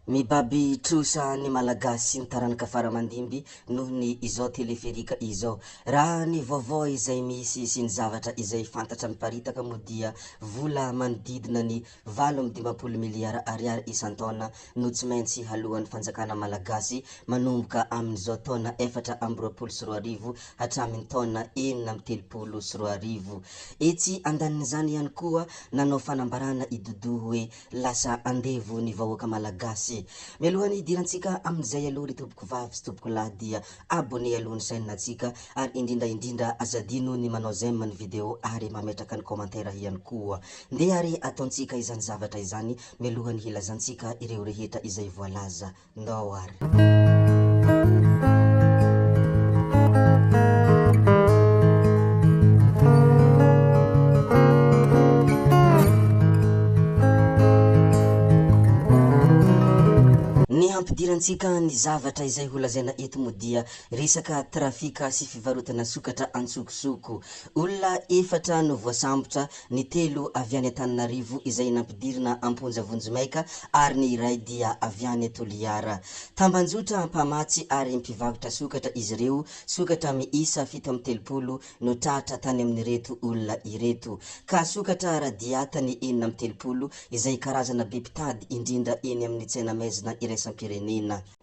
Mibaby trosa ny Malagasy sy ny taranaka fara-mandimby noho ny izao teleferika izao. Raha ny vaovao izay misy sy ny zavatra izay fantatra miparitaka moa dia vola manodidina ny 58 miliara ariary isan-taona no tsy maintsy haloan'ny fanjakana Malagasy manomboka amin'izao taona 2024 hatramin'ny taona 2036. Etsy andanin'izany ihany koa nanao fanambarana i Doudou hoe Lasa andevo ny vahoaka Malagasy. Mialohan'ny hidirantsika amin'izay aloha ry tompoko vavy sy tompoko lahy dia abonné aloha ny chaîne ntsika ary indrindra indrindra aza adino ny manao j'aime ny vidéo ary mametraka ny commentaire ihany koa. Ndeha ary ataontsika izany zavatra izany mialohan'ny hilazantsika ireo rehetra izay voalaza. Ndao ary. Ny hampidirantsika ny zavatra izay holazaina eto moa dia resaka trafika sy fivarotana sokatra antsokosoko. Olona efatra no voasambotra ny telo avy any Antananarivo izay nampidirina am-ponja vonjimaika ary ny iray dia avy any Toliara. Tambanjotra mpamatsy ary mpivarotra sokatra izy ireo, sokatra miisa 37 no tratra tany amin'ireto olona ireto. Ka sokatra radiata ny 36 izay karazana be mpitady indrindra eny amin'ny tsena maizina iraisam-pirenena.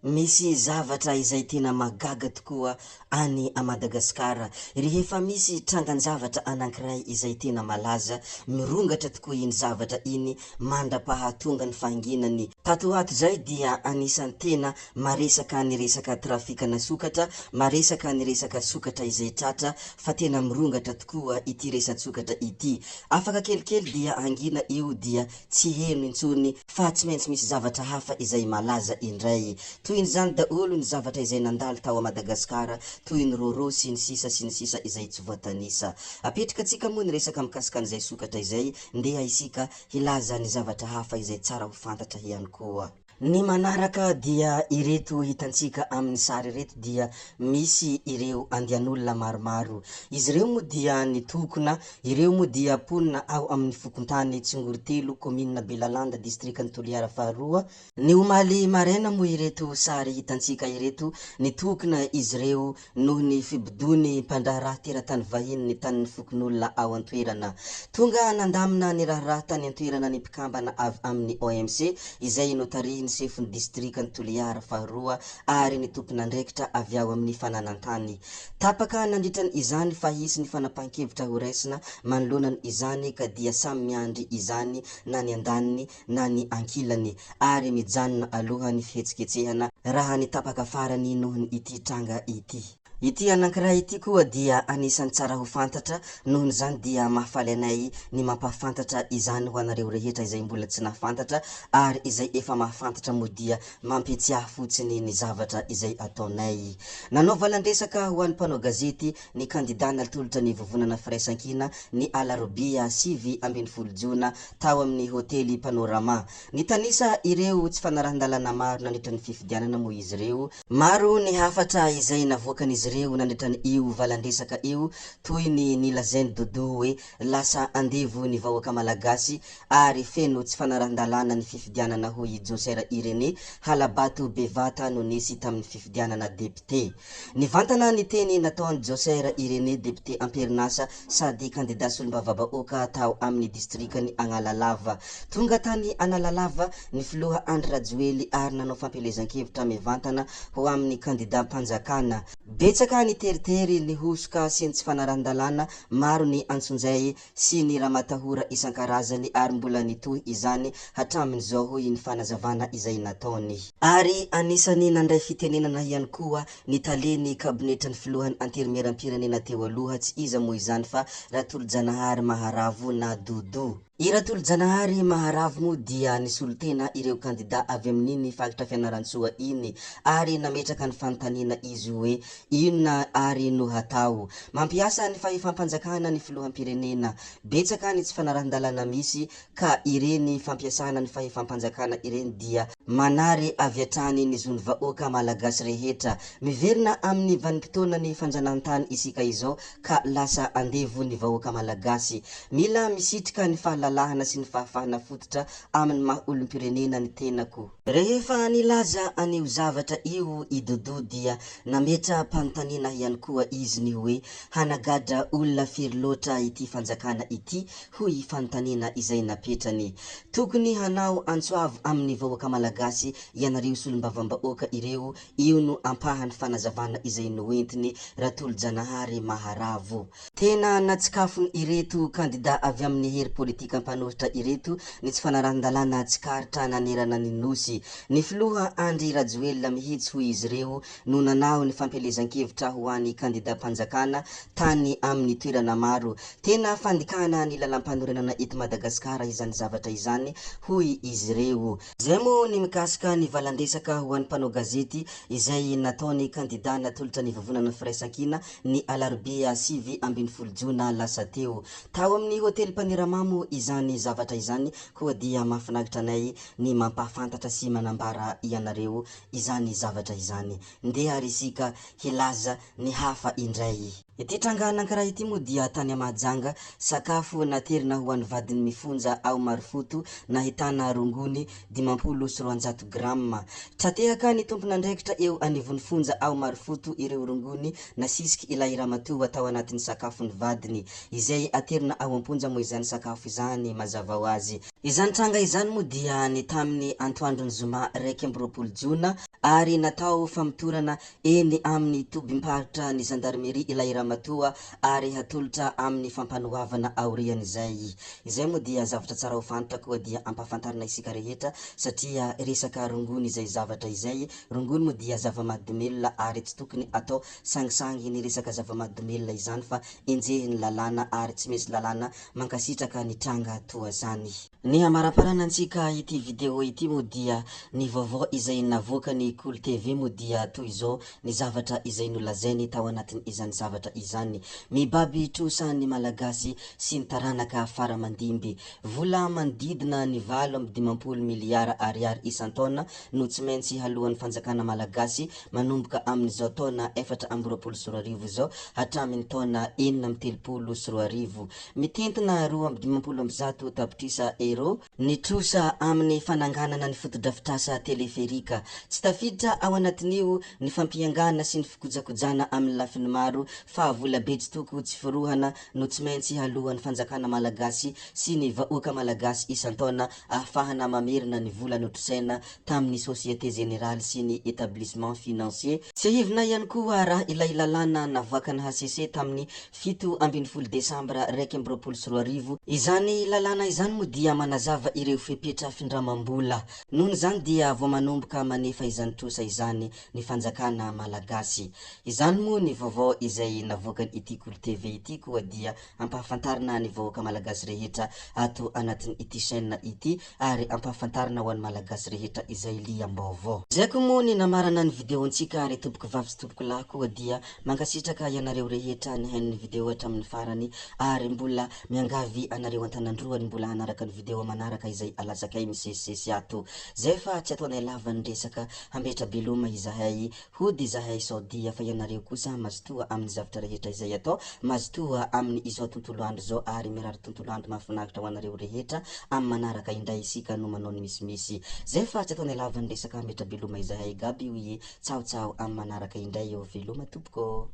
Misy zavatra izay tena mahagaga tokoa any a Madagasikara. Rehefa misy trangan-javatra anankiray izay tena malaza, mirongatra tokoa iny zavatra iny mandra-pahatonga ny fahanginany. Tato ho ato izay dia anisan'ny tena maresaka ny resaka trafikana sokatra, maresaka ny resaka sokatra izay tratra fa tena mirongatra tokoa ity resa-tsokatra ity. Afaka kelikely dia hangina io dia tsy heno intsony fa tsy maintsy misy zavatra hafa izay malaza indray. Tohin'izany daholo ny zavatra izay nandalo tao a Madagasikara toy ny rôrô sy ny sisa sy ny sisa izay tsy voatanisa. Apetrikatsika moa ny resaka mikasika an'izay sokatra izay, ndeha isika hilaza ny zavatra hafa izay tsara ho fantatra ihany koa. Ny manaraka dia ireto hitantsika amin'ny sary ireto dia misy ireo andian'olona maromaro. Izy ireo moa dia nitokona, ireo moa dia mponina ao amin'ny fokontany Tsingorotelo, kaominina Belalanda, distrikan'i Toliara faharoa. Ny omaly maraina moa ireto sary hitantsika ireto, nitokona izy ireo noho ny fibodoan'ny mpandraharaha teratany vahiny ny tanin'ny fokonolona ao an-toerana. Tonga nandamina ny raharaha tany an-toerana ny mpikambana avy amin'ny OMC izay notarihin'ny sefon'ny distrikan'i Toliara faharoa ary ny tompon'andraikitra avy ao amin'ny fananan-tany. Tapaka nandritra izany fa hisy ny fanapahan-kevitra horaisina manoloana izany ka dia samy miandry izany na ny andaniny na ny ankilany ary mijanona aloha ny fihetsiketsehana raha ny tapaka farany noho ity tranga ity. Ity anankiray ity koa dia anisan'ny tsara ho fantatra, nohon'izany dia mahafaly anay ny mampahafantatra izany ho anareo rehetra izay mbola tsy nahafantatra ary izay efa mahafantatra moa dia mampitsiahy fotsiny ny zavatra izay ataonay. Nanao valan-dresaka ho an'ny mpanao gazety ny kandida natolotra ny Vovonana Firaisankina ny alarobia 19 jona tao amin'ny hotely Panorama. Nitanisa ireo tsy fanarahan-dalàna maro nandritra ny fifidianana moa izy ireo. Maro ny hafatra izay navoakan'izy ireo nandritra io valan-dresaka io toy ny nilazain'i Doudou hoe lasa andevo ny vahoaka malagasy ary feno tsy fanarahan-dalàna ny fifidianana hoy i Joser Irénée, hala-bato bevata no nisy tamin'ny fifidianana depite. Nivantana ny teny nataon'i Joser Irénée depite am-perinasa sady kandida solombavambahoaka tao amin'ny distrikan'i Agnalalava. Tonga tany Analalava ny filoha Andry Rajoely ary nanao fampielezan-kevitra mivantana ho amin'ny kandidam-panjakana. Betsaka ny teritery, ny hosoka sy ny tsy fanarahan-dalàna, maro ny antsonjay sy ny ramatahora isan-karazany ary mbola nitohy izany hatramin'izao hoy ny fanazavana izay nataony. Ary anisan'ny nandray fitenenana ihany koa ny talen'ny kabinetran'ny filohan'ny Antenimierampirenena teo aloha tsy iza moa izany fa Ratolojanahary Maharavo na Doudou. I Ratolojanahary Maharavo moa dia nisolo tena ireo kandida avy amin'iny faritra Fianarantsoa iny ary nametraka ny fanontaniana izy hoe inona ary no hatao? Mampiasa ny fahefam-panjakana ny filoham-pirenena. Betsaka ny tsy fanarahan-dalàna misy ka ireny fampiasana ny fahefam-panjakana ireny dia manary avy hatrany ny zon'ny vahoaka malagasy rehetra. Miverina amin'ny vanim-potoanan'ny fanjanahantany isika izao ka lasa andevo ny vahoaka malagasy. Mila misitrika ny fahalalahana. fahalalahana sy ny fahafahana fototra amin'ny maha olom-pirenena ny tenako. Rehefa nilaza an'io zavatra io i Doudou dia nametra-panontaniana ihany koa izy ny hoe hanagadra olona firy loatra ity fanjakana ity hoy fanontaniana izay napetrany. Tokony hanao antso avo amin'ny vahoaka Malagasy ianareo solombavambahoaka ireo, io no ampahany fanazavana izay noentiny Ratolojanahary Maharavo. Tena natsikafon' ireto kandida avy amin'ny hery politika mpanohitra ireto ny tsy fanarahan-dalàna tsikaritra nanerana ny Nosy. Ny filoha Andry Rajoelina mihitsy hoy izy ireo no nanao ny fampielezan-kevitra ho an'ny kandidam-panjakana tany amin'ny toerana maro. Tena fandikana ny lalampanorenana eto Madagasikara izany zavatra izany hoy izy ireo. Izay moa ny mikasika ny valan-dresaka ho an'ny mpanao gazety izay nataon'ny kandida natolotra ny Vovonana Firaisankina ny alarobia 19 jona lasa teo. Tao amin'ny hotely Mpaniramamo izany zavatra izany koa dia mahafinaritra anay ny mampahafantatra sy manambara ianareo izany zavatra izany. Ndeha ary isika hilaza ny hafa indray. Ity tranga anankiray ity moa dia tany Mahajanga, sakafo naterina ho an'ny vadiny mifonja ao Marofoto nahitana rongony 250 grama. Tra-tehaka ny tompon'andraikitra eo anivon'ny fonja ao Marofoto ireo rongony nasisiky ilay ramatoa tao anatin'ny sakafon'ny vadiny, izay aterina ao am-ponja moa izany sakafo izany mazava ho azy. Izany tranga izany moa dia ny tamin'ny antoandron'ny zoma 21 jona ary natao famotorana eny amin'ny tobim-paritra ny zandarimeria ilay ramatoa ary hatolotra amin'ny fampanoavana aorian'izay. Izay moa dia zavatra tsara ho fantatra koa dia ampahafantarina isika rehetra satria resaka rongony izay zavatra izay, rongony moa dia zava-mahadomelina ary tsy tokony atao sangisangy ny resaka zava-mahadomelina izany fa enjehin'ny lalàna ary tsy misy lalàna mankasitraka ny tranga toa zany. Ny hamaraparana antsika ity video ity moa dia ny vaovao izay navoakan'i Kolo TV moa dia toy izao ny zavatra izay nolazainy tao anatin izany zavatra izany. Mibaby trosa ny Malagasy sy ny taranaka fara mandimby. Vola manodidina ny 58 miliara ariary isan-taona no tsy maintsy haloan'ny fanjakana Malagasy manomboka amin'izao taona 2024 izao hatramin'ny taona 2036. Mitentina 152 tapitrisa Euro ny trosa amin'ny fananganana ny fotodrafitrasa teleferika. Tsy tafiditra ao anatin'io ny fampiangana sy ny fikojakojana amin'ny lafiny maro fa vola be tsy toko tsy forohana no tsy maintsy haloan'ny fanjakana malagasy sy ny vahoaka malagasy isan-taona ahafahana mamerina ny vola notrosaina tamin'ny Société Générale sy ny Etablissement Financier. Tsiahivina ihany koa raha ilay lalàna navoakan'ny hcc tamin'ny 17 desambra 2021. Izany lalàna izany moa dia manazava ireo fepetra findramam-bola. Noho izany dia vao manomboka manefa izany trosa izany ny fanjakana malagasy. Izany moa ny vaovao izay navoakan'ity Kolo TV ity koa dia ampahafantarina ny vahoaka malagasy rehetra ato anatin'ity chaîne ity ary ampahafantarina ho an'ny malagasy rehetra izay liam-baovao. Izay koa moa ny namarana ny vidéo-ntsika ry tompoko vavy sy tompoko lahy koa dia mankasitraka ianareo rehetra nihaino ny vidéo hatramin'ny farany ary mbola miangavy anareo an-tanan-droa ny mbola hanaraka ny vidéo manaraka izay alatsakay misesisesy ato. Zay fa tsy ataonay lava ny resaka hametra-beloma izahay Hody izahay sao dia fa ianareo kosa mazotoa amin'ny zavtra rehetra izay atao, mazotoa amin'ny izao tontolo andro izao ary mirary tontolo andro mahafinaritra ho anareo rehetra amin'ny manaraka indray isika no manao ny misimisy. Zay fa tsy ataonay lava ny resaka hametra-beloma izahay Gaby oui tsaho tsaho amin'ny manaraka indray ô veloma tompoko ô.